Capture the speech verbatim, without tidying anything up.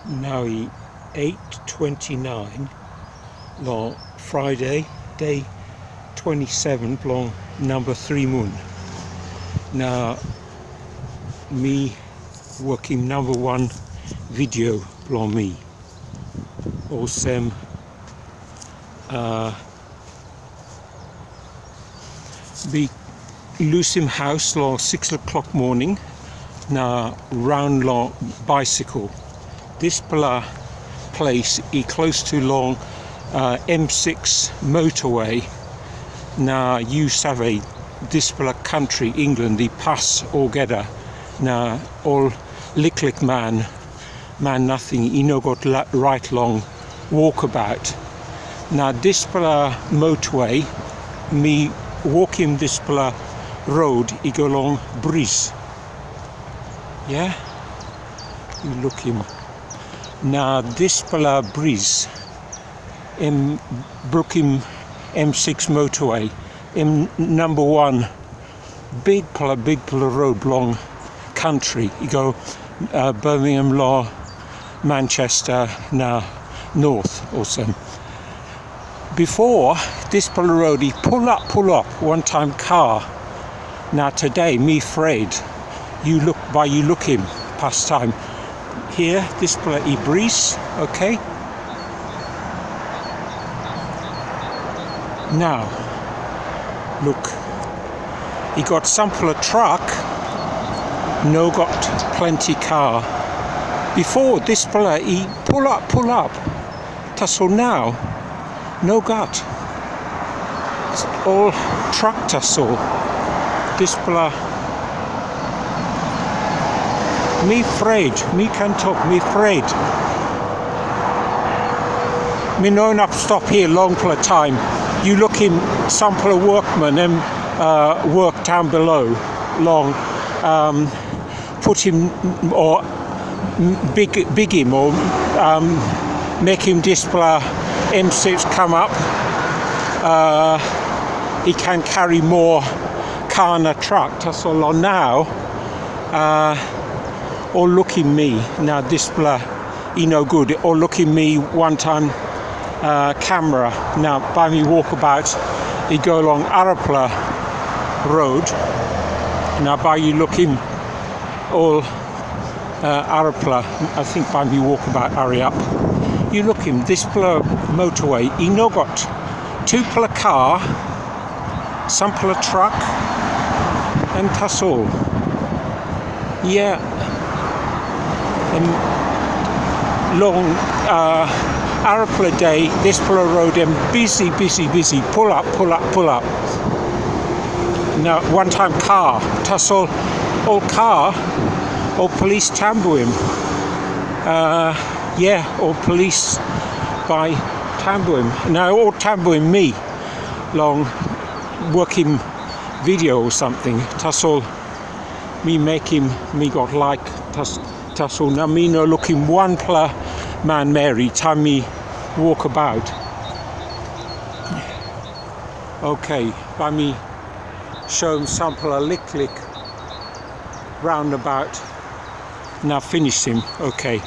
Nau i eight twenty-nine long Friday, day twenty-seven bilong namba three moon. Na mi wokim namba one video bilong mi. Olsem, uh, mi lusim haus long six o'clock morning na raun long bicycle. Dispela ples i klostu long uh, M six motorway. Na yu save, dispela kantri England i pas olgeta, na ol liklik man man nating i no gat rait long wokabaut. Na dispela motorway, mi wokim dispela rot i go long bris. Ya, yu lukim. Na dispela bris em brukim M six motorway, em namba one bikpela bikpela rot bilong kantri i go uh, Birmingham long Manchester na North olsem. Before, dispela rot i pulap pulap wantaim kar. Na today mi fred. Yu luk, bai yu lukim pastaim. Here, dispela i bris, okay? Now, look, i got sampela truck, no got plenty car. Before, dispela i pull up, pull up. Tasol now, no got. Ol truck tasol. Dispela mi fred, mi kan tok mi fred. Mi no inap stop hia longpela taim. Yu lukim sampela wokman em uh, wok down below long um, putim o big, bigim o um, mekim dispela M six come up. Uh, he can carry more car na truck. Tasol long now, uh, ol lukim mi na dispela i no gud. Ol lukim mi wantaim uh, kamera. Na bai mi wokabaut i go long arapela rot. Na bai yu lukim ol uh, arapela, I think bai mi wokabaut hariap. Yu lukim dispela motorway i no got tupela car, sampela truck, and tasol. Yeah. Em long uh, arapela day, dispela rot em bisi, bisi, bisi, pull up, pull up, pull up. Na wantaim car, tasol ol car, ol polis tambuim. Uh, yeah, ol polis bai tambuim. Na ol tambuim mi long wokim video o something. Tasol mi mekim mi got laik tas, tasol na mi no lukim wanpela manmeri taim mi wokabaut. Okay, bai mi show sampela liklik roundabout na finishim. Okay.